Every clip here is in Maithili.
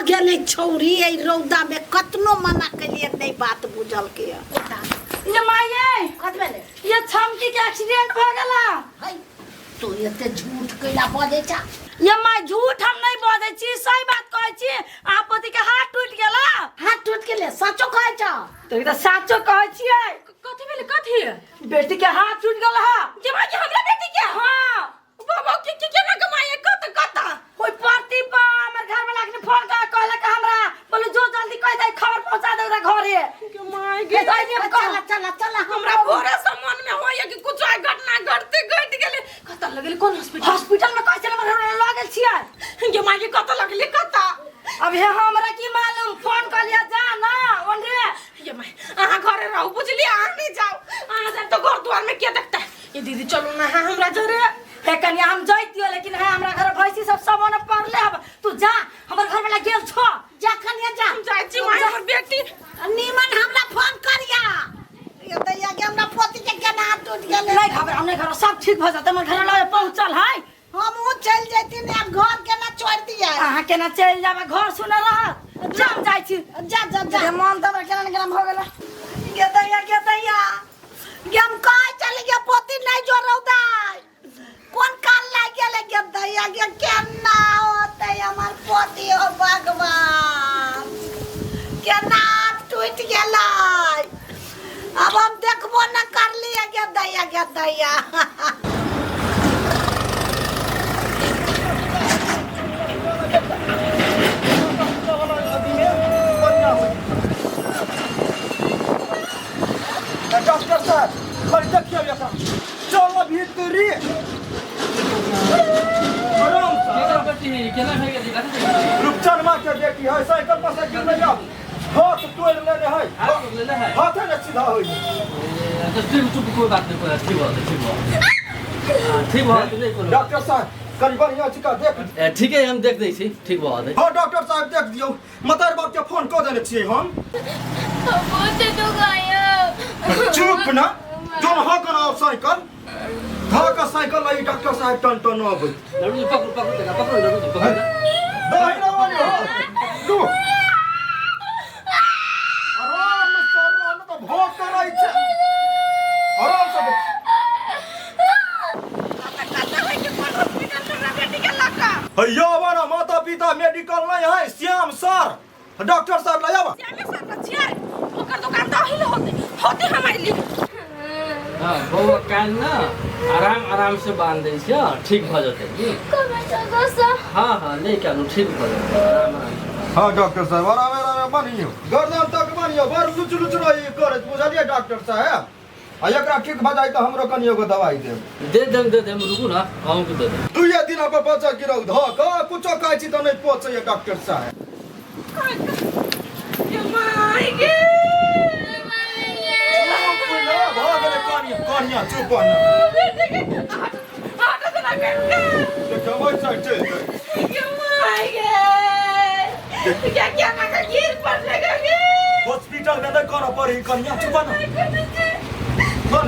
गेलै छौरी एहि रौदा में कतनो मना केलिए नहीं बात बुझलकै ये माये कत भेलै ये छमकी के एक्सीडेंट भ गेला है तू एते झूठ कैला बजै छा ये माय झूठ हम नहीं बजै छी सही बात कहै छी अहाँ पति के हाथ टूट गेला हाथ टूट गेलै सचो कहै छा तो ई त साचो कहै छियै कथी भेलै कथी बेटी के हाथ टूट गेल हा ये माय के हमरा बेटी के हाँ बाबा के के केना कमाए कत कत ओइ परती पर हमर घर वाला के फोन कर कहलक हमरा बोले जो जल्दी कह दे खबर पहुंचा दे ओकरा घरे के माय के दाई ने चला चला चला हमरा भोरे से मन में होय कि कुछ आइ घटना घटते घट गेलै कत लगल कोन हॉस्पिटल हॉस्पिटल में कहै छलै हमर घर वाला लऽ गेल छियै ये माय के कत लगले कत अब हे हमरा की मालूम फोन कर लिया जा ना ओंडे ये माय अहाँ घरे रहू बुझलिए अहाँ नहीं जाओ अहाँ जाए तो घर द्वार में के देखता ये दीदी चलू ना हाँ हमरा जरे हे कन्या हम जैतियो लेकिन है हमरा घर भैंसी सब सब ओने पड़ले हब तू जा हमर घर वाला गेल छो जा कन्या जा हम जाइ छी माय हमर बेटी नीमन हमरा फोन करिया ये दैया के हमरा पोती के केना हाथ टूट गेलै नहीं घबरा नहीं घबरा सब ठीक भ जतै हमर घर वाला पहुंचल है हमहूँ चलि जैती ने आब घर केना छोड़ि दियै अहाँ केना चलि जाबे घर सुने रहत जा हम जाइ छी जा जा जा रे मन तऽ हमरा केना ने केना भऽ गेलै गे दैया गे दैया गे हम कहै चली गे पोती नहीं जो रौदाय कोन काल लागि गेलै गे दैया गे केना होतै हमर पोती हो भगवान केना हाथ टूटि गेलै आब हम देखबो न करलियै गे दैया गे दैया डॉक्टर साहब खाली देखियौ एकरा चल भीतरी आराम से केना बेटी है केना भए गेलै कथी से रूपचन माँ के बेटी है साइकिल पर से गिर जाओ हाथ तोड़ लेने है हाथ तोड़ लेने है? हाथे ने सीधा होई तो चुप चुप कोई बात नहीं कोई ठीक हो ठीक हो हाँ, ठीक हो नहीं कोनो डॉक्टर साहब कनी बढ़िया चिका देख ए, ठीक है हम देख दै छी ठीक भऽ जेतै हाँ डॉक्टर साहब देख दियौ मतार बाप के फोन कऽ देने छियै हम बहुत दुखाया चुप ना जोन हाँ कराओ साइकिल धऽ कऽ साइकिल लई डॉक्टर साहब टन टन अबै लड्डू जी पकड़ू पकड़ू देखा पकड़ू लड्डू जी पकड़ू दही ना बनी हो लू आराम से आराम तऽ भोग करै छै आराम से हैया आवा ना माता पिता मेडिकल नहीं है श्याम सर डॉक्टर साहब ले आवा ओकर दुकान तऽ अहिल होते होते हम आइली हाँ बौआ कान ना आराम आराम से बांध दै छियै ठीक भऽ जेतै की हाँ हाँ नहि कानू ठीक भऽ जेतै आराम आराम से हाँ डॉक्टर साहब आराम आराम बनियो गर्दन तक बनियो बड़ लुच लुच रही करैत बुझलियै डॉक्टर साहब आ एकरा ठीक भऽ जाइ तऽ हमरो कनि एगो दवाइ देब they them they them रुकू ना अहूँके दे देम दुइए दिन पर बचा गिरौ धऽ कऽ कुछो कहै छी तऽ नहि पचैए डॉक्टर साहब चुप न भऽ गेलै कनिया कनिया चुप न देखियौ ओहि साइड चलि जाइ हॉस्पिटल में नहीं करऽ पड़ी कनिया चुप न कन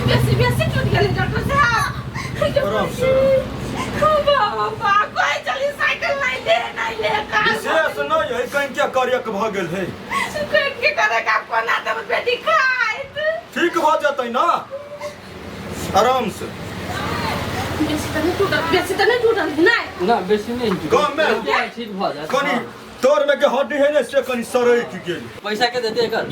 बेसी बेसी टूट गेलै डॉक्टर साहब आराम से। बाबा कोई चली साइकिल नहीं ले नहीं ले का विशेष नहीं है कहीं क्या करे के भऽ गेल है के करे का कोना तब बेटी खाइत ठीक भऽ जेतै ना आराम से बेसी तऽ नहि टूटल बेसी तऽ नहि टूटल नहि ना बेसी नहि कम में। ठीक भऽ जायत कनि हाँ। तोर में के हड्डी है ने से कनि सरक गेल पैसा के देते एकर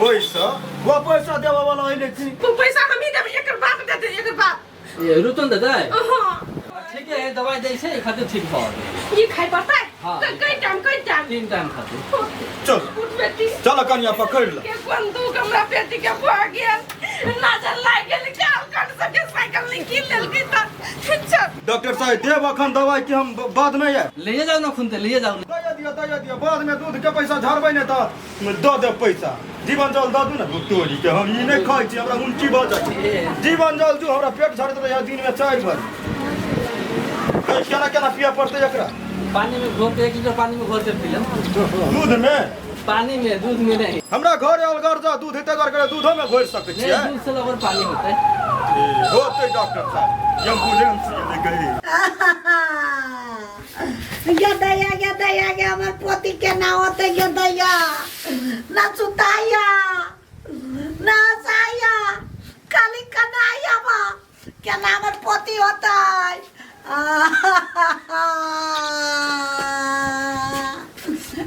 पैसा वो पैसा देबऽ वाला है लेकिन तू पैसा हम ही देबै एकर बाप देतै एकर बाप ये रुतन देतै हाँ ठीक है दवाई दै छै खातिर ठीक भऽ जेतै ई खाइ पड़तै हाँ। कई टाइम कई टाइम तीन टाइम खातिर चल उठ बेटी चल कनिया पकड़ ल के कोन दुख हमरा बेटी के भऽ गेल नजर लागि गेल काल कट सबके साइकिल नहीं कीन लेलकै तऽ चल डॉक्टर साहब देब अखन दवाई कि हम बाद में आयब ले जाउ ना खुनते ले जाउ दया दिअ दया दिअ बाद में दूध के पैसा झरबै ने तऽ दऽ देब पैसा जीवन जल दऽ दू ने तोरी के हम ई नहि खाइ छी हमरा उल्टी भऽ जाइ छै जीवन जल दू हमरा पेट झरैत रहैए दिन में 4 बार केना केना पियऽ पड़तै एकरा पानी में घोर के 1 लीटर पानी में घोर के पी लेम दूध में पानी में दूध में नहीं हमरा घर अलगर जा दूध हेतै दुआरे दूधो में घोरि सकै नहीं छियै दूध से लगभग पानी होते होतै डॉक्टर साहब एम्बुलेंस एलै गई गे दैया गे दैया गे हमर पोती पोती केना होते गे दैया ना सुताया ना हँसाया खाली कनाया बा केना हमर पोती होतै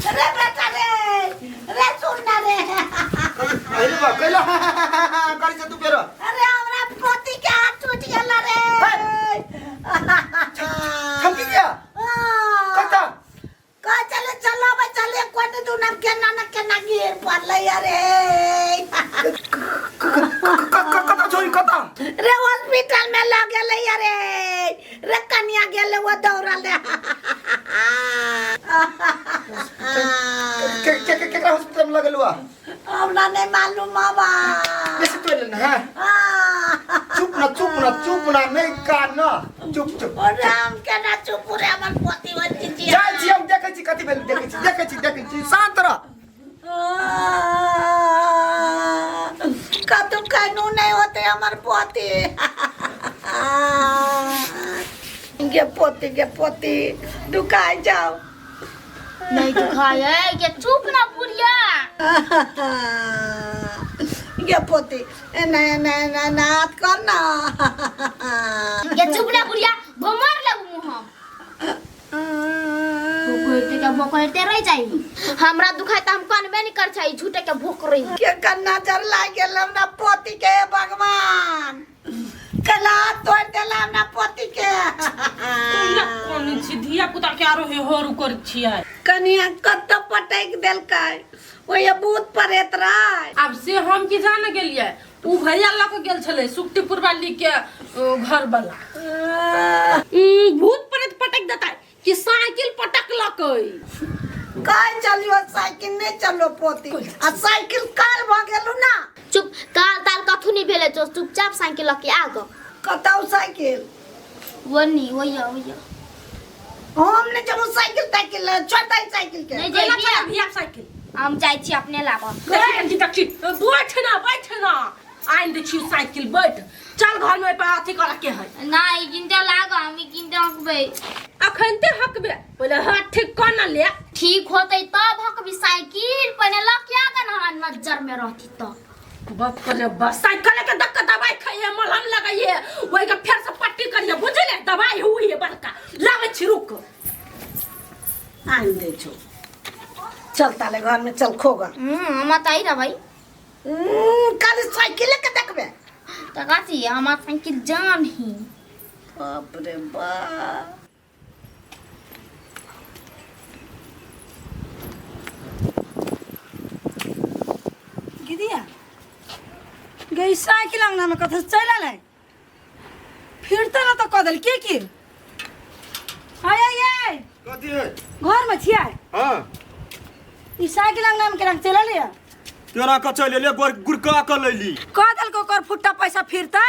रे बेटा रे रे सुन ना रे अरे बा कैला करी छ तू फेर अरे हमरा पोती के हाथ टूट गेल रे छमकी गया कता का चले चलो बा चले कोन दू नाम केना न केना गिर पड़लै अरे कता छोरी कता रे हॉस्पिटल में लग गेलै अरे रे कनिया गेलै वो दौड़ल रे के के के केकरा हॉस्पिटल में लगल हुआ हमरा नहीं मालूम बाबा बेसी तो ना है चुप ना चुप ना चुप ना नहीं कान ना चुप चुप ओ राम केना चुप रे हमर पोती होती छी जाइ छी हम देखै छी कथी भेल देखै छी देखै छी देखै छी शांत रह कतु कानून नहीं होते हमर पोती गे पोती दुकान जाओ नहीं दुखाय है ये चुप ना बुढ़िया गे पोती एना एना एना एना हाथ कर ना ये चुप ना बुढ़िया भमर लगू मुँह हम भोकरते के भोकरते रह जाई हमरा दुखाय त हम कनबे नहीं कर छई झूठे के भोक रही के का नजर लाग गेल हमरा पोती के हे भगवान कला तोड़ देला हमरा पोती के ना कोन छी धिया पुता के आरो हे होरू कर छियै कनिया कत पटक देलकै ओए भूत प्रेत रहे आब से हम की जान गेलियै उ भैया लऽ के गेल छलै सुक्तिपुर वाली के घर वाला भूत प्रेत पटक देतै कि साइकिल पटक लकै काय चलियो साइकिल नहीं चलो पोती आ साइकिल काल भ गेलू ना चुप काल ताल कथू नहीं भेले जो चुपचाप साइकिल लके आ गो कतौ साइकिल वो नहीं वही वही हम नहीं जब साइकिल ताइकिल छोड़ दे साइकिल के नहीं केना जाइबी चला भैया साइकिल हम जाइ छी अपने लाबऽ देखी देखी बैठ ना बैठ ना आनि दै छी साइकिल बैठ चल घर में पर अथी करे के है नहीं गिनते लाग हम ई गिनते हकबै अखन ते हकबे पहिले हाथ ठीक कर ना ले ठीक होतै तब हकबी साइकिल पहिले लऽ के आ गन हमरा नजर में रहती तब बाप रे बस साइकिल के धक्का दवाई खाइए मलहम लगाइए वही के फेर से पट्टी करिए बुझले दवाई हुई है बड़का लावे छी रुक आन दे छो चल ताले घर में चल खोगा हम तऽ आई रहबै खाली साइकिल के देखबे तऽ कथी हमर साइकिल जान ही बाप रे बाप दीदिया गई साइकिल अंगना में कथी चलि एलै फिर तऽ ना तऽ कऽ देल के की आय आय आय कथी है घर में छियै हाँ ई साइकिल अंगना में केना चलि एलियै केना कऽ चलि एलियै गोर गुड़का कऽ लैली कऽ देलको ओकर फुट्टा पैसा फिरता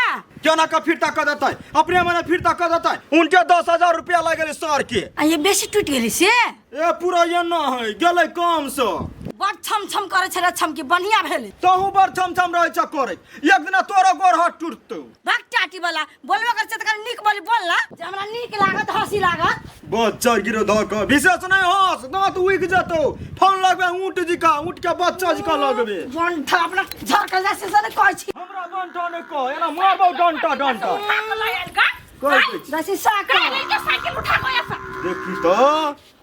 केना कऽ फिरता कऽ देतै अपने मने फिरता कऽ देतै उनके 10,000 रुपया लागि गेलै सर के आ ये बेसी टूटि गेलै से ए पूरा एना है गेलै काम से बड़ छम छम करै छलै छमकी बढ़िया भेलै तहू बड़ छम छम रहै छ करैत एक दिना तोरो गोर हाथ टूटतौ भाग टाटी वाला बोलबे करै छै तऽ कनि नीक बोली बोल ना जे हमरा नीक लागत हँसी लागत बच्चा गिरो धऽ कऽ विशेष नहि हँस दाँत उगि जेतौ फोन लगबे ऊँट जिका ऊँट के बच्चा जिका लगबे बंठा अपना झरकल जाइ से ने कहै छी हमरा बंठा नहि कह एना मारबौ डंटा डंटा उठा के लऽ आयल गा कहै छी दसी साक के साइकिल उठा के ऐसा देखी तऽ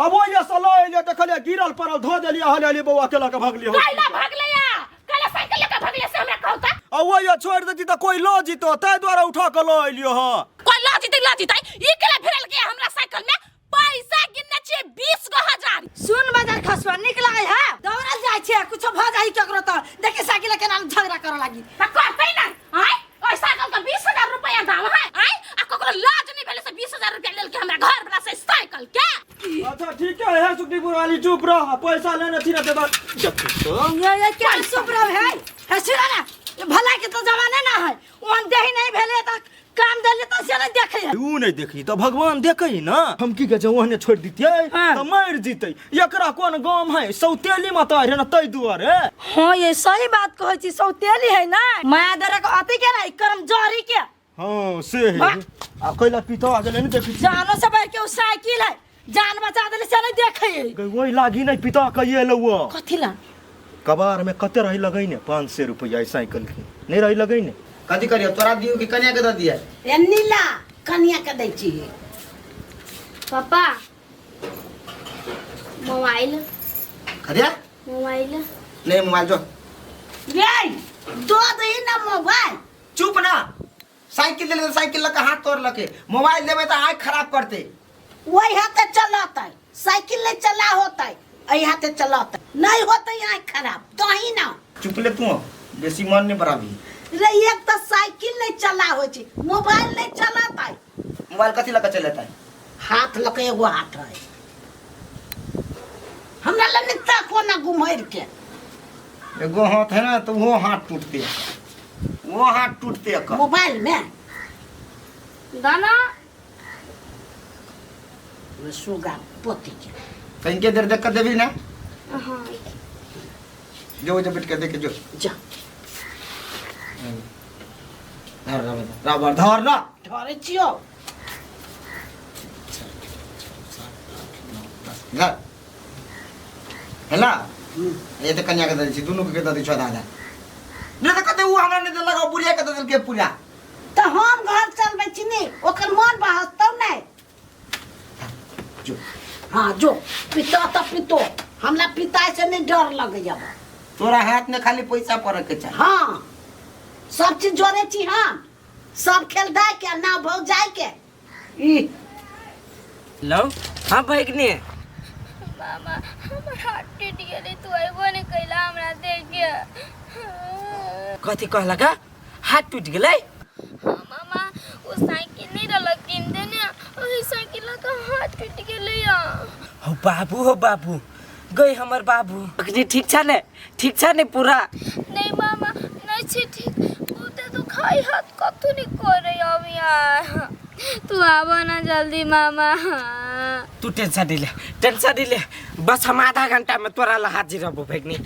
अब ओहि से लऽ एलियै देखलियै गिरल पड़ल धऽ देलियै हले हले बौआ के लऽ कऽ भगलियै कैला भगले या कैला साइकिल लेके भगले से हमरा कहू त आ ओहि छोड़ि देती तऽ कोइ लऽ जितो ताहि दुआरे उठा कऽ लऽ एलियै हँ कोई लऽ जितै लऽ जितै ई केला भिड़ल के हमरा साइकिल में पैसा गिनने छियै 20 गो हजार सुन बाजार खसुआ नीक लागै है दौड़ल जाइ छै कुछो भऽ जाइ केकरो तऽ देखी साइकिल केना झगड़ा करऽ लागी त करतै ना आय ओइ साइकिल के 20,000 रुपया दाम है आय आ ककरो लाज नहीं भेलै से 20,000 रुपया लेलके हमरा घर वाला से साइकिल के अच्छा ठीक है हे सुखदीपुर वाली चुप रह पैसा लेने छी ना देबा देखी तो ये क्या चुप रह है हे सुन ना ये भला के तो जमाने ना है ओहन देही नहीं भेले त काम देले त से नहीं देखे है ऊ नहीं देखी तो भगवान देखे ना हम की कहै छै ओहने छोड़ दितियै हाँ। तऽ मरि जितै एकरा कोन गाम है सौतेली माता है ना तै दुआरे हाँ ये सही बात कहै छी सौतेली है ना माया दरे के अति के ना कर्म जरी के हाँ से है वाह। आ कैला पीतो आ गेलै ने देखी जानो से बढ़ के उ साइकिल है जान बचा देले से नहीं देखे है गई ओहि लागी नहीं पिता के एलौ कथी ला कबार में कते रही लगई ने 500 रुपया साइकिल के नहीं रही लगई ने कथी करियो तोरा दियो कि कन्या के दऽ दिया ए नीला कनिया के दै छी पापा मोबाइल खदिया मोबाइल नहीं मोबाइल जो रे दो दही ना मोबाइल चुप ना साइकिल देले साइकिल लके हाथ तोड़ लके मोबाइल देबे तऽ आँख खराब करते वही हाथे चलतै साइकिल नहीं चला होतै एहि हाथे चलतै नहीं होतै आँख खराब दही ना चुप ले तू बेसी मन नहीं बढ़ाबी रे एक तऽ साइकिल नहीं चला होइ छै मोबाइल नहीं चलतै मोबाइल कथी लके चलेतै हाथ लके एगो हाथ है हमरा लग नहीं ताको ना घुमैर के एगो हाथ है ना तो वो हाथ टूटते वो हाथ टूटते एकर। मोबाइल में दाना सुगा पोती के तनिके देर देख के देबी ना हाँ जो जो बैठ के देख जो जा धर रबर रबर धर ना धरे छियो धर है ना ये तो कन्या के दे छी दुनू के दे दै छो आधा आधा नहीं तो कहते वो हमरा नहीं देलक बुढ़िया के दे देलकै पूरा तऽ हम घर चलबै छी नी ओकर मन बहसतौ नहि जो हाँ जो पितो तऽ पितो हमरा पिताइ से नहि डर लगैया तोरा हाथ में खाली पैसा पड़े के चाही हाँ सब चीज जोड़े छी हम सब खेल दाय के ना भौ जाय के ई हेलो हाँ भैगनी मामा हमर हाथ टूटि गेलै तू अयबो नहि कैला हमरा देखे कथी कहलक हा? हाथ टूटि गेलै हाँ मामा ओ साइकिल नहि रहलक कीन देने ओहि साइकिल लऽ कऽ हाथ टूटि गेलै हो बाबू हो बाबू गई हमर बाबू अखनी ठीक छ ने ठीक छ ने पूरा नहि मामा नहि छै ठीक बहुते दुखाइ हाथ कतौ नहि करै अब यार तू आबो ना जल्दी मामा तू टेंशन नहीं ले टेंशन नहीं ले बस हम आधा घंटा में तोरा ला हाजिर रहबो भगनी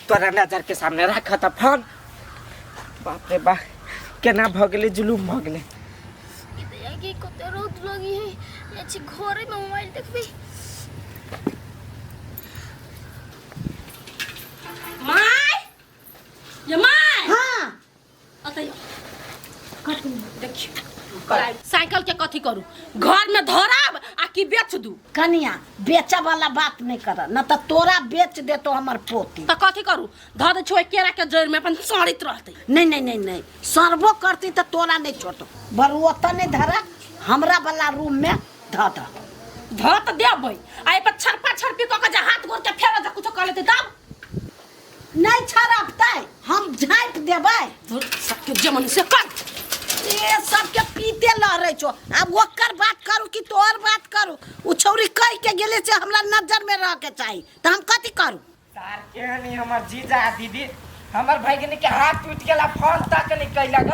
तोरा नजर के सामने राख त फोन बाप रे बा केना भ गेलै जुलूम भ गेलै की कते रौद लगी है अच्छी घरे में मोबाइल देखबे my ये my हाँ अतै देखियो साइकिल के कथी करू घर में धराब आ कि बेच दू कनिया बेचे वाला बात नहीं कर न तो तोरा बेच देतो हमर पोती त कथी करू धऽ दै छियै केरा के जड़ में अपन सड़ित रहतै नहीं नहीं नहीं नहीं सरबो करती तो तोरा नहीं छोड़तो बरु ओतऽ नहीं धरा हमरा वाला रूम में धऽ दऽ धऽ तऽ देबै आ एहि पर छरपा छरपी कऽ के जे हाथ गोड़ के फेरऽ जे कुछो कऽ लेतै तब नहीं छरपतै हम झाँपि देबै सबके जे मन से कर ए सबके पीते लहरै छो आब ओकर बात करू कि तोहर बात करू उ छौरी कहि के गेलै से हमरा नजर में रह के चाही तऽ हम कथी करू सार केहन ई हमर जीजा आ दीदी हमर भैगनी के हाथ टूट गेला फोन तक नहीं कैलक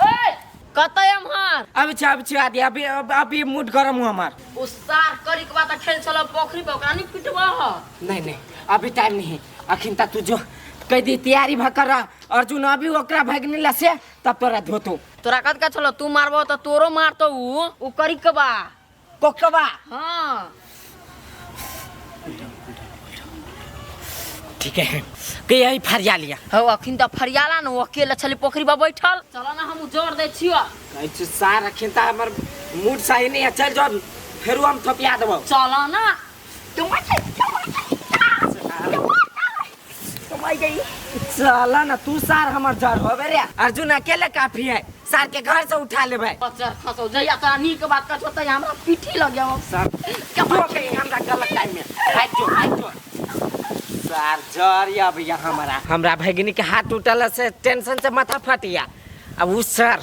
ए कतऽ एम्हर अभी छै अभी छै आदि अभी अभी मूड गरम हो हमार ओ सार करी के बाद खेल छल पोखरी पर ओकरा नहीं पिटबह नहीं नहीं अभी टाइम नहीं है अखिन तक तू जो कह दी तैयारी भ कर अर्जुन अभी ओकरा भगनी ला से तब तोरा धोतो तोरा कत का छलो तू मारबो त तोरो मारतो ऊ ऊ करी के बा कोकबा हाँ ठीक है के यही फरिया लिया हौ अखिन त फरियाला न ऊ अकेले छली पोखरी पर बैठल चल ना हम जोर दै छियो कहै छी सार अखिन त हमर मूड सही नहीं है चल जो फेरू हम थपिया देबो चल ना चला ना तू सार हमर जर होबे रे अर्जुन अकेले काफी है सार के घर से उठा लेबे बच्चा खसौ जहिया तोरा नीक बात कहछौ तहिया हमरा पीठी लग जाओ सार तू कहीं हमरा गलत टाइम में भाग जो भाग जो सार जर या भैया हमारा हमरा भगिनी के हाथ टूटल से टेंशन से माथा फटिया अब उ सर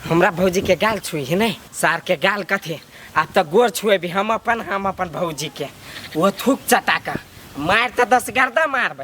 हमरा भौजी के गाल छुई है नहीं सार के गाल कथी आब तऽ गोर छुएबी हम अपन भौजी के वो थूक चटा के मार तऽ 10 गर्दा मारबै।